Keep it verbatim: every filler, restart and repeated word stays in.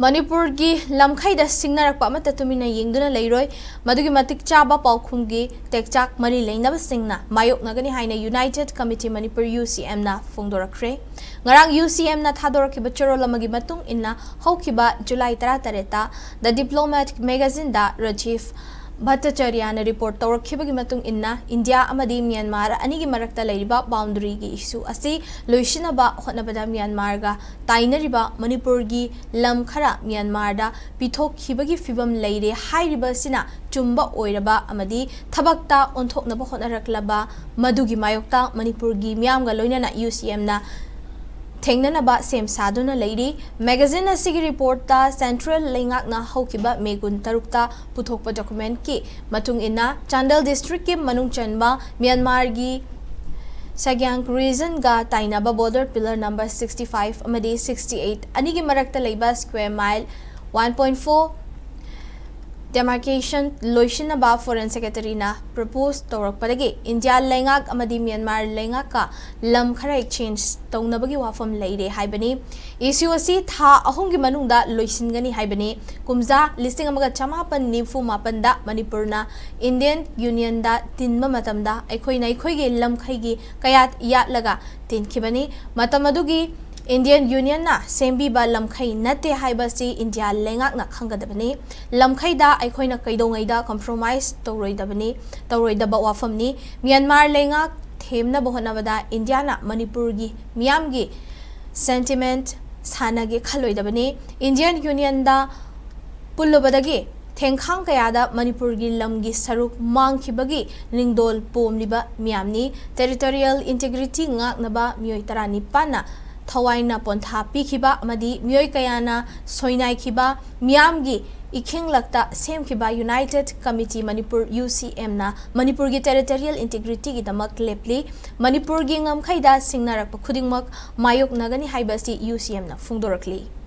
ꯃꯅꯤꯄꯨꯔꯒꯤ ꯂꯝꯈꯩꯗ ꯁꯤꯡꯅꯔꯛꯄ ꯑꯃꯠꯇ ꯇꯨꯃꯤꯟꯅ ꯌꯦꯡꯗꯨꯅ ꯂꯩꯔꯣꯏ꯫ ꯃꯗꯨꯒꯤ ꯃꯇꯤꯛ ꯆꯥꯕ ꯄꯥꯎꯈꯨꯝꯒꯤ ꯇꯦꯛꯆꯥꯛ ꯃꯔꯤ ꯂꯩꯅꯕꯁꯤꯡꯅ ꯃꯥꯌꯣꯛꯅꯒꯅꯤ ꯍꯥꯏꯅ United Committee Manipur, UCM, ꯅ ꯐꯣꯡꯗꯣꯔꯛꯈ꯭ꯔꯦ꯫ ꯉꯔꯥꯡ UCM ꯅ ꯊꯥꯗꯣꯔꯛꯈꯤꯕ ꯆꯦꯔꯣꯜ ꯑꯃꯒꯤ ꯃꯇꯨꯡ ꯏꯟꯅ, ꯍꯧꯈꯤꯕ July ꯇꯔꯥꯇꯔꯦꯠꯇ The Diplomat magazine the Rajiv Bhattacharya ꯅ report ꯇꯧꯔꯛꯈꯤꯕꯒꯤ ꯃꯇꯨꯡ ꯏꯟꯅ, ꯏꯟꯗꯤꯌꯥ ꯑꯃꯗꯤ ꯃ꯭ꯌꯥꯟꯃꯥꯔ ꯑꯅꯤꯒꯤ ꯃꯔꯛꯇ ꯂꯩꯔꯤꯕ boundary ꯒꯤ issue ꯑꯁꯤ ꯂꯣꯏꯁꯤꯟꯅꯕ ꯍꯣꯠꯅꯕꯗ ꯃ꯭ꯌꯥꯟꯃꯥꯔꯒ ꯇꯥꯏꯅꯔꯤꯕ ꯃꯅꯤꯄꯨꯔꯒꯤ ꯂꯝ ꯈꯔ ꯃ꯭ꯌꯥꯟꯃꯥꯔꯗ ꯄꯤꯊꯣꯛꯈꯤꯕꯒꯤ ꯐꯤꯕꯝ ꯂꯩꯔꯦ ꯍꯥꯏꯔꯤꯕꯁꯤꯅ ꯆꯨꯝꯕ ꯑꯣꯏꯔꯕ ꯑꯃꯗꯤ ꯊꯕꯛꯇ ꯑꯣꯟꯊꯣꯛꯅꯕ ꯍꯣꯠꯅꯔꯛꯂꯕ ꯃꯗꯨꯒꯤ ꯃꯥꯌꯣꯛꯇ ꯃꯅꯤꯄꯨꯔꯒꯤ ꯃꯤꯌꯥꯝꯒ ꯂꯣꯏꯅꯅ UCM ꯅ ꯊꯦꯡꯅꯅꯕ ꯁꯦꯝ ꯁꯥꯗꯨꯅ ꯂꯩꯔꯤ꯫ Magazine ꯑꯁꯤꯒꯤ report ꯇ central ꯂꯩꯉꯥꯛꯅ ꯍꯧꯈꯤꯕ May ꯀꯨꯟꯇꯔꯨꯛꯇ ꯄꯨꯊꯣꯛꯄ document ꯀꯤ ꯃꯇꯨꯡ ꯏꯟꯅ, ꯆꯥꯟꯗꯦꯜ district ꯀꯤ ꯃꯅꯨꯡ ꯆꯟꯕ ꯃ꯭ꯌꯥꯟꯃꯥꯔꯒꯤ ꯁꯒ꯭ꯌꯥꯡ region ꯒ ꯇꯥꯏꯅꯕ border pillar number sixty five ꯑꯃꯗꯤ sixty eight ꯑꯅꯤꯒꯤ ꯃꯔꯛꯇ ꯂꯩꯕ square mile one point four demarcation ꯂꯣꯏꯁꯤꯟꯅꯕ Foreign Secretary ꯅ propose ꯇꯧꯔꯛꯄꯗꯒꯤ ꯏꯟꯗꯤꯌꯥ ꯂꯩꯉꯥꯛ ꯑꯃꯗꯤ ꯃ꯭ꯌꯥꯟꯃꯥꯔ ꯂꯩꯉꯥꯛꯀ ꯂꯝ ꯈꯔ exchange ꯇꯧꯅꯕꯒꯤ ꯋꯥꯐꯝ ꯂꯩꯔꯦ ꯍꯥꯏꯕꯅꯤ꯫ Issue ꯑꯁꯤ ꯊꯥ ꯑꯍꯨꯝꯒꯤ ꯃꯅꯨꯡꯗ ꯂꯣꯏꯁꯤꯟꯒꯅꯤ ꯍꯥꯏꯕꯅꯤ꯫ ꯀꯨꯝꯖꯥ ꯂꯤꯁꯤꯡ ꯑꯃꯒ ꯆꯃꯥꯄꯟ ꯅꯤꯐꯨ ꯃꯥꯄꯟꯗ ꯃꯅꯤꯄꯨꯔꯅ Indian Union ꯗ ꯇꯤꯟꯕ ꯃꯇꯝꯗ ꯑꯩꯈꯣꯏꯅ ꯑꯩꯈꯣꯏꯒꯤ ꯂꯝꯈꯩꯒꯤ ꯀꯌꯥꯠ ꯌꯥꯠꯂꯒ ꯇꯤꯟꯈꯤꯕꯅꯤ꯫ ꯃꯇꯝ ꯑꯗꯨꯒꯤ Indian Union ꯅ ꯁꯦꯝꯕꯤꯕ ꯂꯝꯈꯩ ꯅꯠꯇꯦ ꯍꯥꯏꯕꯁꯤ ꯏꯟꯗꯤꯌꯥ ꯂꯩꯉꯥꯛꯅ ꯈꯪꯒꯗꯕꯅꯤ꯫ ꯂꯝꯈꯩꯗ ꯑꯩꯈꯣꯏꯅ ꯀꯩꯗꯧꯉꯩꯗ compromise ꯇꯧꯔꯣꯏꯗꯕꯅꯤ, ꯇꯧꯔꯣꯏꯗꯕ ꯋꯥꯐꯝꯅꯤ꯫ ꯃ꯭ꯌꯥꯟꯃꯥꯔ ꯂꯩꯉꯥꯛ ꯊꯦꯝꯅꯕ ꯍꯣꯠꯅꯕꯗ ꯏꯟꯗꯤꯌꯥꯅ ꯃꯅꯤꯄꯨꯔꯒꯤ ꯃꯤꯌꯥꯝꯒꯤ sentiment ꯁꯥꯟꯅꯒꯦ ꯈꯜꯂꯣꯏꯗꯕꯅꯤ꯫ Indian Union ꯗ ꯄꯨꯜꯂꯨꯕꯗꯒꯤ ꯊꯦꯡꯈꯥꯡ ꯀꯌꯥꯗ ꯃꯅꯤꯄꯨꯔꯒꯤ ꯂꯝꯒꯤ ꯁꯔꯨꯛ ꯃꯥꯡꯈꯤꯕꯒꯤ ꯂꯤꯡꯗꯣꯜ ꯄꯣꯝꯂꯤꯕ ꯃꯤꯌꯥꯝꯅꯤ꯫ Territorial integrity ꯉꯥꯛꯅꯕ ꯃꯤꯑꯣꯏ ꯇꯔꯥꯅꯤꯄꯥꯟꯅ ꯊꯋꯥꯏꯅ ꯄꯣꯟꯊꯥ ꯄꯤꯈꯤꯕ ꯑꯃꯗꯤ ꯃꯤꯑꯣꯏ ꯀꯌꯥꯅ ꯁꯣꯏꯅꯥꯏꯈꯤꯕ ꯃꯤꯌꯥꯝꯒꯤ ꯏꯈꯤꯡꯂꯛꯇ ꯁꯦꯝꯈꯤꯕ United Committee Manipur, UCM ꯅ ꯃꯅꯤꯄꯨꯔꯒꯤ territorial integrity ꯒꯤꯗꯃꯛ ꯂꯦꯞꯂꯤ꯫ ꯃꯅꯤꯄꯨꯔꯒꯤ ꯉꯝꯈꯩꯗ ꯁꯤꯡꯅꯔꯛꯄ ꯈꯨꯗꯤꯡꯃꯛ ꯃꯥꯌꯣꯛꯅꯒꯅꯤ ꯍꯥꯏꯕ ꯑꯁꯤ UCM ꯅ ꯐꯣꯡꯗꯣꯔꯛꯂꯤ꯫